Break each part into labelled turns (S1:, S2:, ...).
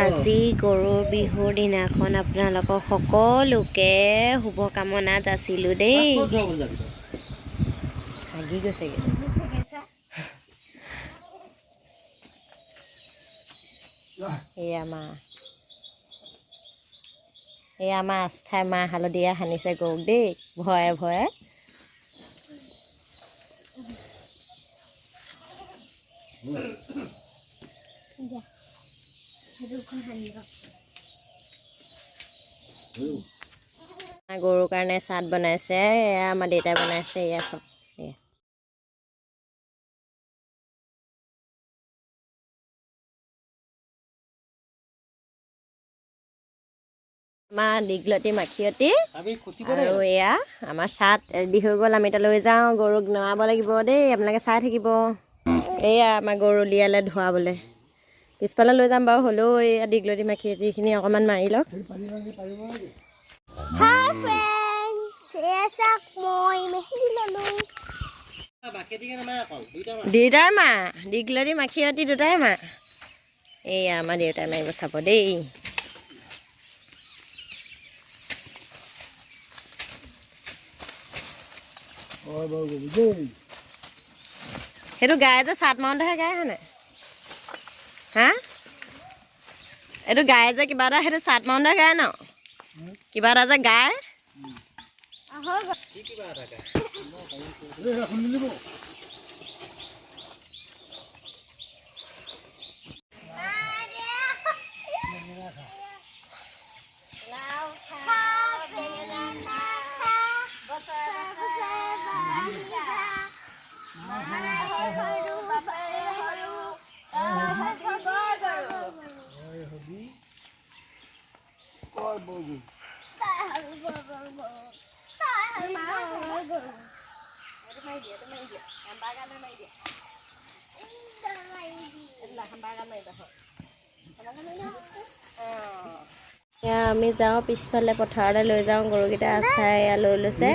S1: আজি গৰুৰ বিহুৰ দিনাখন আপোনালোকক সকলোকে শুভকামনা যাচিলোঁ দেই। ভাগি গৈছেগৈ। এয়া মা, এয়া আমাৰ আস্থাই মাহ হালধিয়া সানিছে গৰুক দেই, ভয়ে ভয়ে। গৰুৰ কাৰণে চাট বনাইছে, এয়া আমাৰ দেউতাই বনাইছে। এয়া চব এয়া আমাৰ দীঘলতি মাখিয়তী আৰু এয়া আমাৰ চাট ৰেডি হৈ গ'ল। আমি এতিয়া লৈ যাওঁ, গৰুক নোৱাব লাগিব দেই, আপোনালোকে চাই থাকিব। এয়া আমাৰ গৰু উলিয়ালে ধুৱাবলৈ, পিছফালে লৈ যাম বাৰু, হ'লেও এয়া দীঘলতি মাখিয়তীখিনি অকণমান মাৰি লওক।
S2: হাই ফ্ৰেণ্ডছ, এয়া চাওক, মই মেহেন্দি ল'লোঁ।
S1: দুয়োটাই মা, দীঘলতি মাখিয়তী দুটাই মা। এয়া আমাৰ দেউতাই মাৰিব, চাব দেই। সেইটো গাই যে চাট মাৰোঁতেহে গাই হয়নে? হা, এইটো গাই যে কিবা এটা, সেইটো চাট মাৰোঁতে গায় ন, কিবা এটা যে গায়। এয়া আমি যাওঁ পিছফালে পথাৰলৈ লৈ যাওঁ গৰুকেইটা, আস্থাই এয়া লৈ লৈছে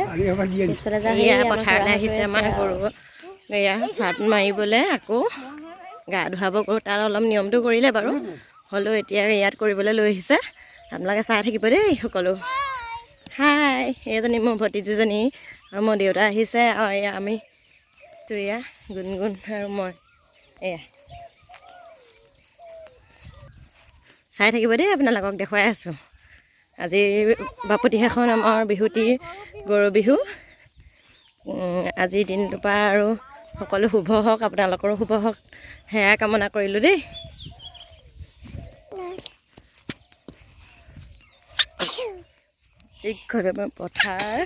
S1: পিছফালে যাওঁ। এয়া পথাৰলৈ আহিছে আমাৰ গৰু, এয়া চাট মাৰিবলৈ, আকৌ গা ধুৱাব গৰু। তাৰ অলপ নিয়মটো কৰিলে বাৰু, হ'লেও এতিয়া ইয়াত কৰিবলৈ লৈ আহিছে। আপোনালোকে চাই থাকিব দেই সকলো। হাই, এইজনী মোৰ ভতিজীজনী আৰু মোৰ দেউতা আহিছে। আৰু এয়া আমি এয়া গুণগুণ আৰু মই, এয়া চাই থাকিব দেই, আপোনালোকক দেখুৱাই আছোঁ। আজি বাপতিসাহোন আমাৰ বিহুটিৰ গৰু বিহু। আজিৰ দিনটোৰ পৰা আৰু সকলো শুভ হওক, আপোনালোকৰো শুভ হওক, সেয়া কামনা কৰিলোঁ দেই। এইখন আমাৰ পথাৰ।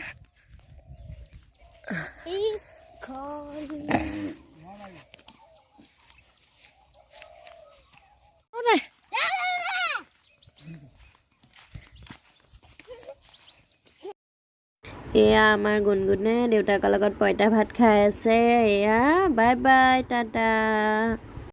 S1: এয়া আমাৰ গুণগুণে দেউতাকৰ লগত পঁইতা ভাত খাই আছে। এয়া বাই বাই, টাটা।